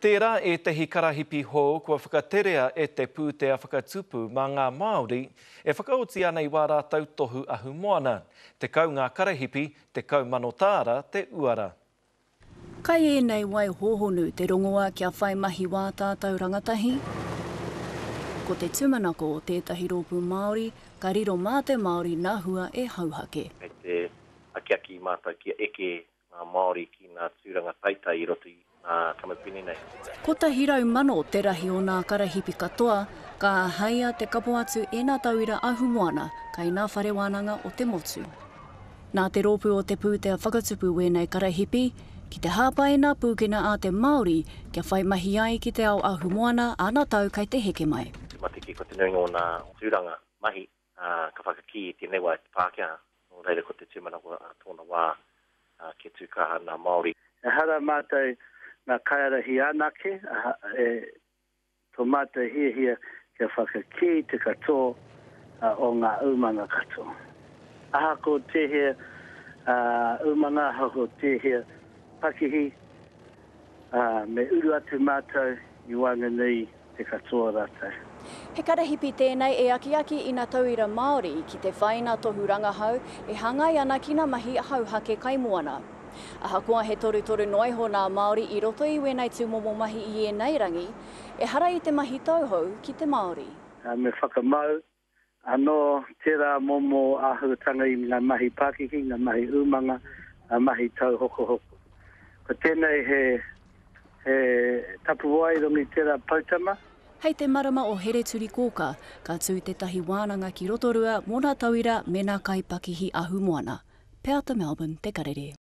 Tērā ētehi karahipi hou kua whakaterea e te pūtea whakatupu mā ngā Māori e whakaoti ana i wā rātou tohu ahumoana. 10 ngā karahipi, 10,000 tāra te uara. Kai ēnei wai hōhonu te rongoa kia whai mahi wā tātou rangatahi? Ko te tūmanako o tētahi rōpū Māori, ka riro mā te Māori nā hua e hauhake. Kei te akiaki mātou kia eke ngā Māori ki ngā tūranga teitei i roto i ngā kamupene nei. 100,000 te rahi o nā karahipi katoa, ka āheia te kapo atu e nā tauira ahumoana kai nā whare wānanga o te motu. Nā te rōpū o Te Pūtea Whakatupu wēnei karahipi, ki te hāpai nā pūkena a te Māori kia whai mahi ai ki te ao ahumoana ā nā tau kai te heke mai. Te mateke ko te nuinga o nā tūranga mahi ka whakakī i tēnei wā i te Pākehā, nō reira ko te tūmanako ā tōna wā kia tū kaha nā Māori. Ehara mātou ngā kaiārahi anake, e, tō mātou hiahia kia whakakī te katoa o ngā umanga katoa. Ahako tēhea umanga, ahako tēhea pakihi, me uru atu mātou i waenganui te katoa ratou. He karahipi tēnei e akiaki i na tauira Māori ki te whai na tohu rangahau e hangai ana ki na mahi hauhake kaimoana. Ahakoa he torutoru noa iho nā Māori i roto i wēnei tūmomo mahi i ēnei rangi, ehara i te mahi tauhou ki te Māori. Me whakamau Anō tērā momo āhuatanga i ngā mahi pakihi, ngā mahi umanga, ngā mahi tauhokohoko. Ko tēnei he, he tapuwae i runga i tērā poutama. Hei te marama o Hereturikōkā, ka tū tētahi wānanga ki Rotorua mō nā tauira me nā kaipakihi ahumoana. Peata Melbourne, Te Karere.